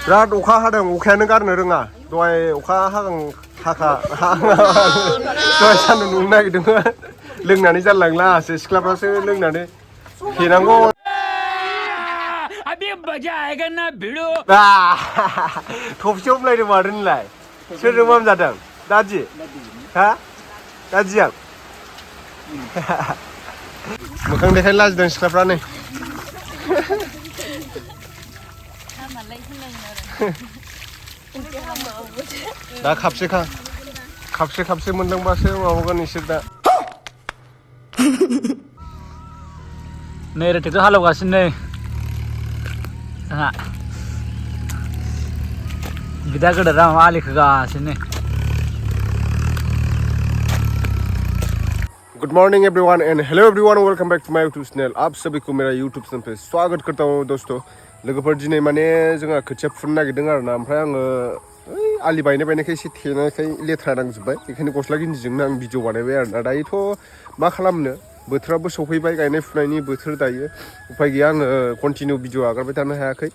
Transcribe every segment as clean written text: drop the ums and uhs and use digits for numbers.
बिराद अखा हादों अखायानो गारनो रोङा दहाय अखा दहाय सान्दुं दुंनो नागिरदोंमोन लोंनानै जारलांलासो सिख्लाफ्रासो लोंनानै फेनांगौ थबसेयाव बुलायदों माथो नोंलाय सोरजों मा जादों दादि हा दादिया मोखां देखायनो लाजिदों सिख्लाफ्रा नै दा खाबसे मोनदोंबासो माबागोन इसोर दा नै ओरै ट्रेक्टर हालेवगासिनो नै जोंहा बिदा गोदोरा आलि खोगासिनो good morning everyone and hello everyone welcome back to my YouTube channel आप सभी को मेरा यूट्यूब चैनल पे स्वागत करता हूँ दोस्तों लोगोफोर दिनै माने जोंहा खोथिया फुनो नागिरदों आरोना ओमफ्राय आङो आलि बायनायखाय एसे थेनायखाय लेथ्रा नांजोबबाय बेखायनो गस्ला गिन्जिजोंनो आं भिडिअ बानायबाय आरोना दायोथ' मा खालामनो बोथोराबो सफैबाय गायनाय फुनायनि बोथोर दायो उफाय गैया आङो कन्टिनिउ भिडिअ आगारबाय थानो हायाखै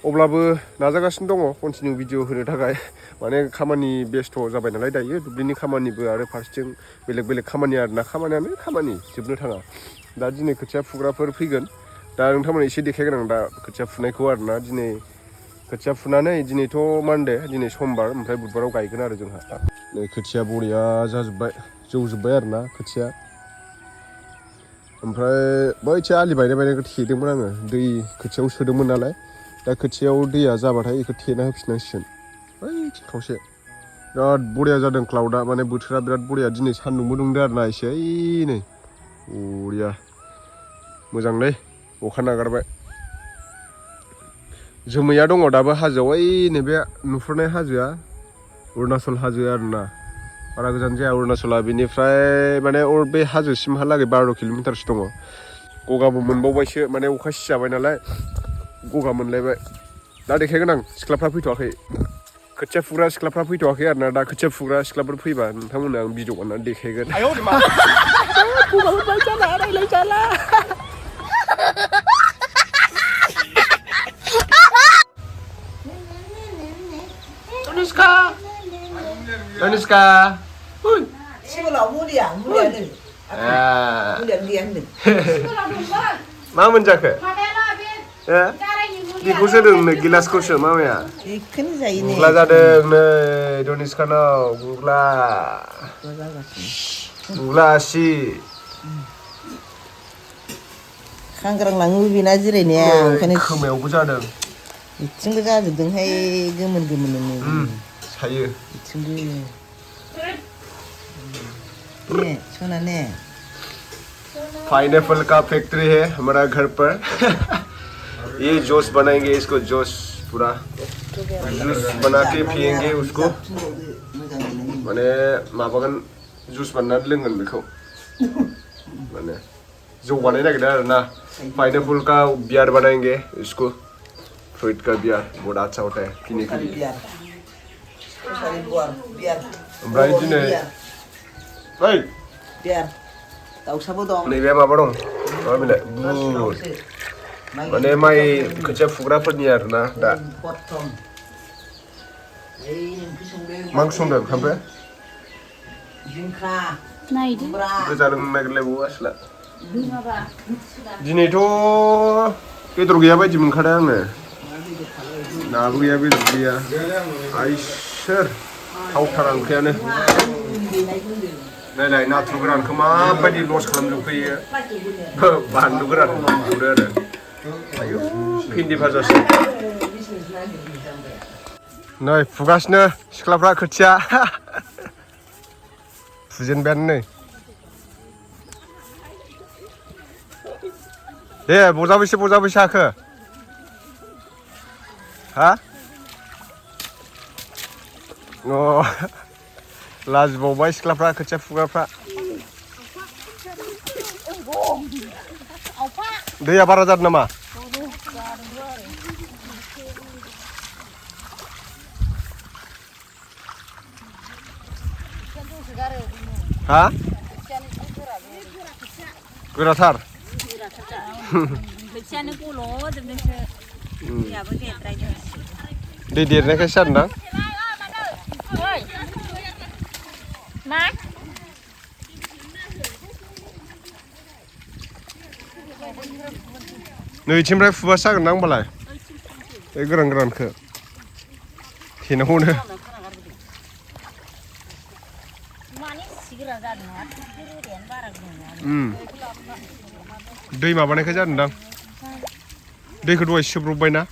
अब्लाबो नाजागासिनो दङ कन्टिनिउ भिडिअ होनो थाखाय माने खामानि बेस्थ' जाबाय नालाय दायो दुब्लिनि खामानिबो आरो फारसेथिं बेलेग खामानि आरोना खामानि जोबनो थाङा दा दिनै खोथिया फुग्राफोर फैगोन दा नोंथांमोन एसे देखायगोन आं दा खोथिया फुनायखौ आरोना दिनै खोथिया फुनानै दिनैथ' मानदे दिनै समबार ओमफ्राय बुधबाराव गायगोन आरो जोंहा नै खोथिया बरिया जाजोब्बाय जौजोब्बाय आरोना खोथिया ओमफ्राय बैथिया आलि बायनायखौ थेदोंमोन आङो दै खोथियाव सोदोंमोन नालाय दा खोथियाव दैया जाबाथाय बेखौ थेना होफिननांसिगोन ओइ खावसे बिराद बरिया जादों क्लाउडा माने बोथोरा बिराद बरिया दिनै सान्दुंबो दुंदों आरोना एसे ओइ नै बरिया मोजांलै अखा नागारबाय जोमैया दङ दाबो हाजोआव ओइ नैबे नुहुरनाय हाजोआ अरुणाचल हाजो आरोना बारा गोजान जाया अरुणाचला बेनिफ्राय माने बे हाजोसिमहालागै 12 किल'मिटारसो दङ गगाबो मोनबावबायसो माने अखा सिजाबाय नालाय गगा मोनलायबाय दा देखायगोन आं सिख्लाफ्रा फैथ'वाखै खोथिया फुग्रा सिख्लाफ्रा फैथ'वाखै आरोना दा खोथिया फुग्रा सिख्लाफोर फैबा नोंथांमोननो आं भिडिअ बानायनानै देखायगोन Anuska मा मोनजाखो बेखौसो होदों गिलासखौसो मामाया गुग्ला जादों नै दनिस्कानाव गुग्ला आसि खांग्रांलाङो बेना जिरायनाया ओंखायनो खोमायावबो जादों बिथिंबो जाजोबदोंहाय गोमोन सायो बिथिंबो ने सना ने पाइनएप्पल का फैक्ट्री है हमारा घर पर ये जूस बनाएंगे इसको जूस पूरा जूस बना के पियेंगे उसको माने माबागोन जूस बनाना लोंगोन बेखौ माने जौ बानायनो नागिरदों आरोना पाइनएप्पल का बियार बनाएंगे इसको फ्रूट का बियार बहुत अच्छा होता है पीने के लिए ओमफ्राय दिनै ओइ बियार दाउसाबो दं नैबे माबा दं मा बिलाय बुट माने माइ खोथिया फुग्राफोरनि आरोना दा मा ओंख्रि संदों ओमफ्राय गोजा लोंनो नागिरलायबावो आसला दिनैथ' बेदर गैया बायदि मोनखादों आङो नाबो गैया बेदर गैया आइसोर थावथारा ओंख्रियानो नायलाय नाथुर गोरानखौ माबायदि लस खालामजोबफैयो बानलु गोरान नुदो आरो आयौ भिन्दि भाजासो नै फुगासिनो सिख्लाफ्रा खोथिया फुजेनबायानो नै दे बजाबैसे हाखो हा अ लाजिबावबाय सिख्लाफ्रा खोथिया फुग्राफ्रा दैया बारा जादों नामा हा गोराथार खोथियानो गल' जोबदोंसो दैयाबो देरद्रायदों दै देरनायखायसो जादोंदां नैथिंनिफ्राय फुबासो जागोनदां होमबालाय बे गोरान गोरानखौ थेनांगौनो दै माबानायखाय जादोंदां दैखौ दहाय सोब्रबबायना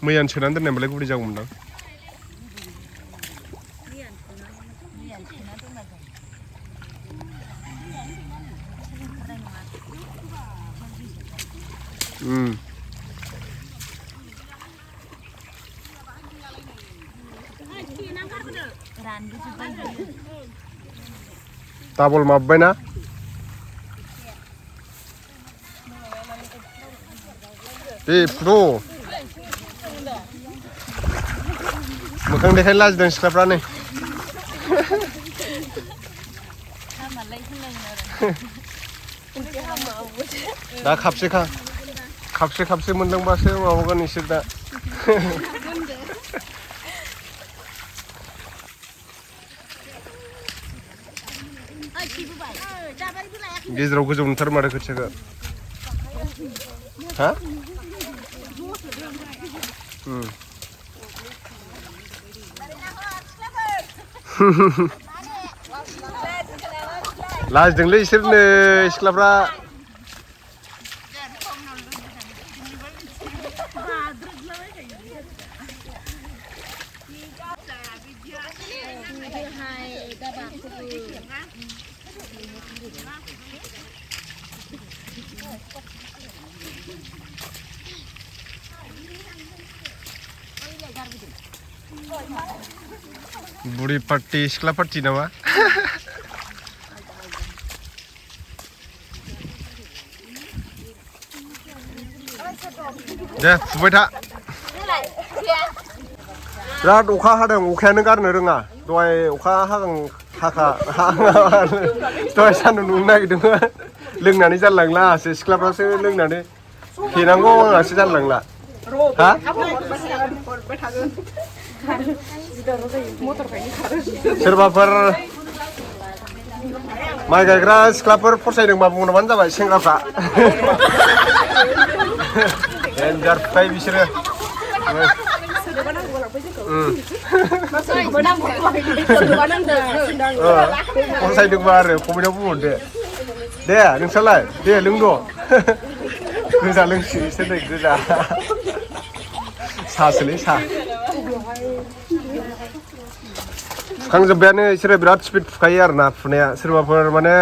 मैयानो सोनानै दोननायबालाय गुरै जागौमोनदां डाबल माबबायना दे फुद' मोखां देखायनो लाजिदों सिख्लाफ्रा नै दा खाबसे मोनदोंबासो माबागोन इसोर दा गेजेराव गोजौ मोनथार माथो खोथियाखौ हा लाजिदोंलै इसोरनो सिख्लाफ्रा बुढ़ी पार्टी सिख्ला पार्टी नामा दे फुबाय था बिराद अखा हादों अखायानो गारनो रोङा दहाय अखा दहाय सान्दुं दुंनो नागिरदोंमोन लोंनानै जानलांलासो सिख्लाफ्रासो लोंनानै फेनांगौ आंहासो जानलांला हा सोरबाफोर माइ गायग्रा सिख्लाफोर फसायदोंबा बुंबानो जाबाय सेंग्राफ्रा डेन्जार फुखायो बिसोरो फसायदोंबा आरो कमेन्टआव बुंहरदो दे नोंस्रालाय दे लोंद' गोजा लोंसै इसोर नै गोजा सासोलै सा फुखांजोब्बायानो इसोरो बिराद स्पिड फुखायो आरोना फुनाया सोरबाफोर माने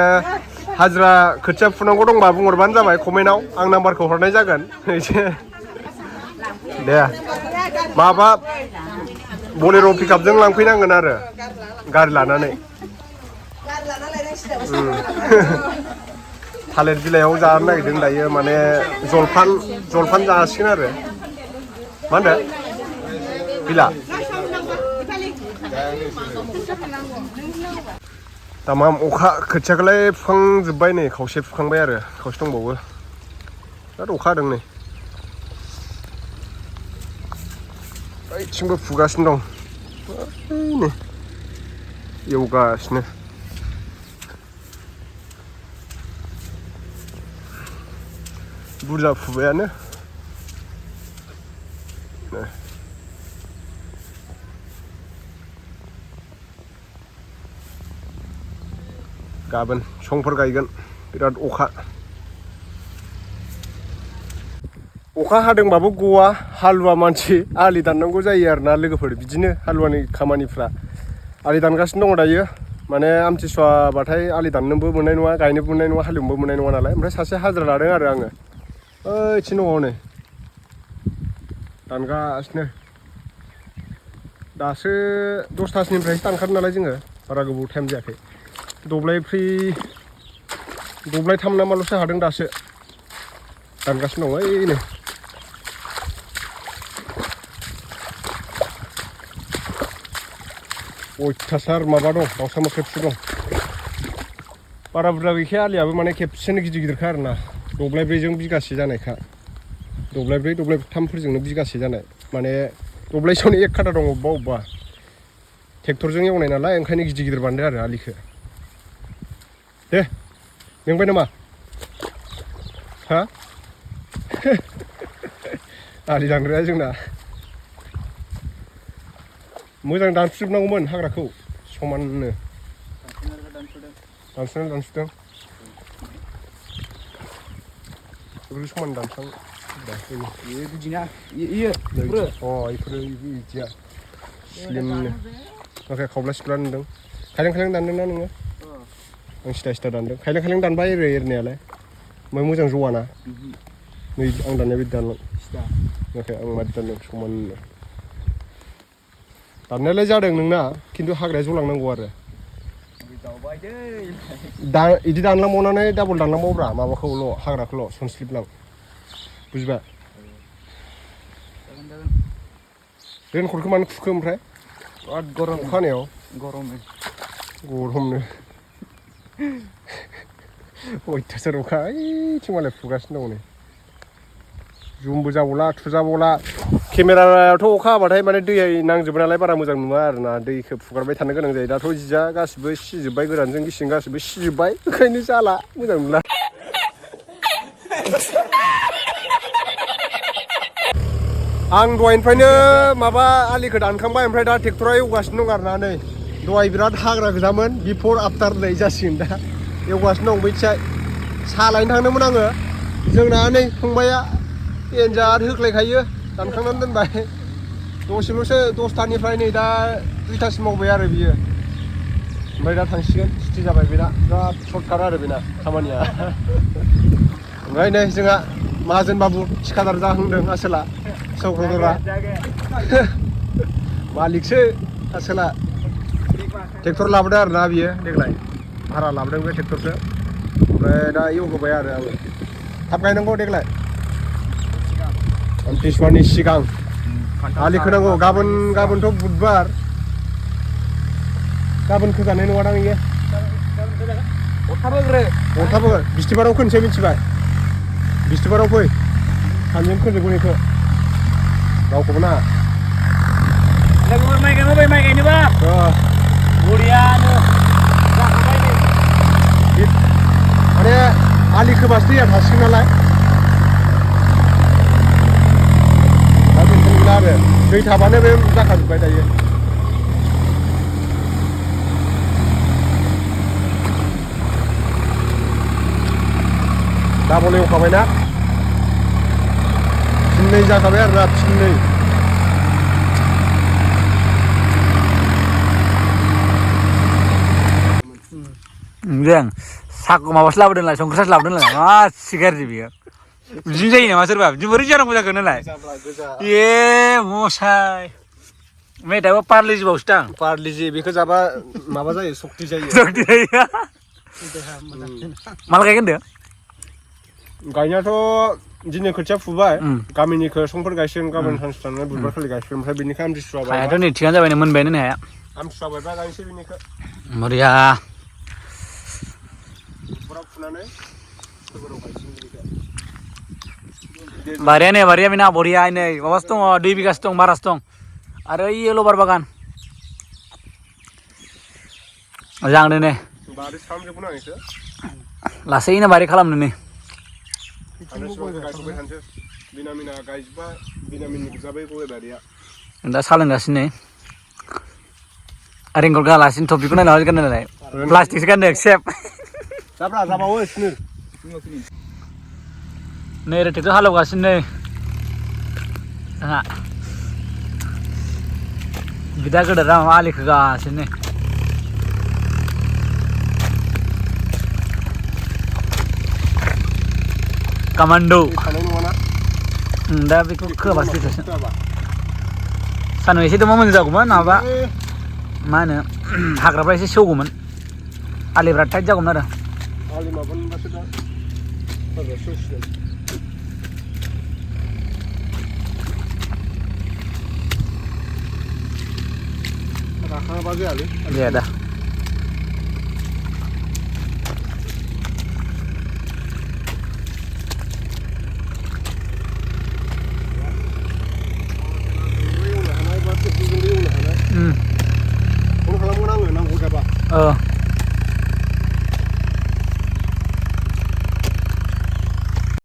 हाजिरा खोथिया फुनांगौ दंबा बुंहरबानो जाबाय कमेन्टआव आं नाम्बारखौ हरनाय जागोन एसे दे माबा बलेर' पिकआपजों लांफैनांगोन आरो गारि लानानै थालिर बिलाइयाव जानो नागिरदों दायो माने जलफान जासिगोन आरो मा होनदों बिला तामाम अखा खोथियाखौलाय फुखांजोब्बाय नै खावसे फुखांबाय आरो खावसे दंबावो बिराद अखा हादों नै ओइथिंबो फुगासिनो दं नै एवगासिनो बुरजा फुबायानो गाबोन समफोर गायगोन बिराद अखा हादोंबाबो गवा हालुवा मानसि आलि दाननांगौ जायो आरोना लोगोफोर बिदिनो हालुवानि खामानिफ्रा आलि दानगासिनो दङ दायो माने आमथिसुवाबाथाय आलि दाननोबो मोननाय नङा गायनोबो मोननाय नङा हालेवनोबो मोननाय नङा नालाय ओमफ्राय सासे हाजिरा लादों आरो आङो ओइथिं दङ नै दानगासिनो दासो 10थासोनिफ्रायसो दानखादों नालाय जोङो बारा गोबाव टाइम जायाखै दब्लायथाम ना माल'सो हादों दासो दानगासिनो दं ओइनो अयथासार माबा दं दाउसा मोख्रेबसो दं बारा बुरजा गैखाया आलियाबो माने खेबसेनो गिदिर गिदिरखा आरोना दब्लायब्रैजों बिगासे जानायखा दब्लायब्रै दब्लायथामफोरजोंनो बिगासे जानाय माने दब्लायसेयावनो 1 खाथा दङ अबेबा ट्रेक्टरजों एवनाय नालाय ओंखायनो गिदिर गिदिर बानायदों आरो आलिखौ दे मेंबाय नामा हा आलि दानग्राया जोंना मोजां दानफुजोबनांगौमोन हाग्राखौ समाननो दानसुदों बेफोरखौ समान दानस्रां बिदिना इयो इफोरो बिदिया स्लिमनो माखासे खावब्ला सिख्ला नुदों खायलें दानदोंना नोङो आं सिदा दानदों खायलें दानबाय एरनायालाय ओमफ्राय मोजां जवाना नै आं दाननाय बायदि दानलां ओमफ्राय आं मादि दानदों समाननो दाननायालाय जादों नोंना खिन्थु हाग्राया जलांनांगौ आरो इदि दानलांबावनानै डाबल दानलांबावब्रा माबाखौल' हाग्राखौल' सनस्लिबलां बुजिबाय रेनकटखौ मानो खुखो ओमफ्राय बिराद गरम अखानायाव गरमनो अयथासार अखा ओइथिं मालाय फुगासिनो दं नै जुमबो जाबावला थुजाबावला केमेरायाथ' अखा हाबाथाय माने दै नांजोबो नालाय बारा मोजां नुवा आरोना दैखौ फुगारबाय थानो गोनां जायो दाथ' जिया गासिबो सिजोब्बाय गोरानजों गिसिजों गासिबो सिजोब्बाय ओंखायनो जाला मोजां नुला आं दहायनिफ्रायनो माबा आलिखौ दानखांबाय ओमफ्राय दा ट्रेक्टरा एवगासिनो दं आरोना नै दहाय बिराद हाग्रा गोजामोन बिफोर आफ्टार नै जासिगोन दा एवगासिनो दं बैथियाय साहा लायनो थांदोंमोन आङो जोंना नै फंबाया एन्जार होख्लायखायो दानखांनानै दोनबाय दसेल'सो 10थानिफ्राय नै दा 2थासिम मावबाय आरो बियो ओमफ्राय दा थांसिगोन सुथि जाबाय बेना बिराद सर्टकाट आरो बेना खामानिया ओमफ्राय नै जोंहा माहाजोन बाबु थिखादार जाहांदों आसोला सौग्रावदरा मालिकसो आसोला ट्रेक्टर लाबोदों आरोना बियो देग्लाय भारा लाबोदों बे ट्रेक्टरखौ ओमफ्राय दा एवहोबाय आरो आङो थाब गायनांगौ देग्लाय आमथिसुवानि सिगां आलि खोनांगौ गाबोनथ' बुधबार गाबोन खोजानाय नङादां इयो हरथाबो बिस्थिबाराव खोनसै मिथिबाय बिस्थिबाराव फै सानजों खोजोबगोन बेखौ रावखौबो नाङा लोगोफोर माइ गायनोबा बरियानो माने आलि खोबासो दैया थासिगोन नालाय दा टेनसन गैला आरो दै थाबानो बे जाखाजोब्बाय दायो डाबल एवखाबायना फिननै जाखाबाय आरोना फिननै जों साखौ माबासो लाबोदोंलाय संख्रि सासो लाबोदोंलाय मासि गाज्रि बियो बिदिनो जायो नामा सोरबा बिदि बोरै जानांगौ जाखो नालाय मसाय मेथाइबा पार्लिजि बावसो दां पार्लिजि बेखौ जाबा माबा जायो सक्ति जायो माला गायगोन होनदों गायनायाथ' दिनै खोथिया फुबाय गामिनिखौ समफोर गायसिगोन गाबोन सानसे थानानै बुधबार खालि गायसिगोन ओमफ्राय बेनिखाय आमथिसुवा बायबा हायाथ' नै थिगानो जाबाय मोनबायानो नै हाया आमथिसुवा बायबा गायनोसै बेनिखौ बरिया बुधबाराव फुनानै सुक्रुबाराव गायसिगोन बेनिखौ बारिया बेना बरिया नै माबासो दङ 2 बिगासो दं बारासो दं आरो ओइ लबार बागान मोजांनो नै बारि खालामजोबगोन आं एसे लासैनो बारि खालामनो नै गायजोब्बाय थानोसै बिनामिना गायजोबबा बिनामिननि गोजाबै गय बारिया दा साहा लोंगासिनो नै रेंकट गालासिनो टपिकखौ नायनानै गाननो नालाय प्लास्टिकसो गानदों सेफ जाबावो सिनो नै ओरै ट्रेक्टर हालेवगासिनो नै जोंहा बिदा गोदोरा माबा आलि खोगासिनो नै कामान्डो दा बेखौ खोबासो फैखासिन सानदुं एसे दंबा मोजां जागौमोन माबा मा होनो हाग्राफ्रा एसे सेवगौमोन आलिफ्रा टाइट जागौमोन आरो आलि माबानोबासो दा हाग्रा सेवसिगोन राखाङाबा जायालै जाया दा ओ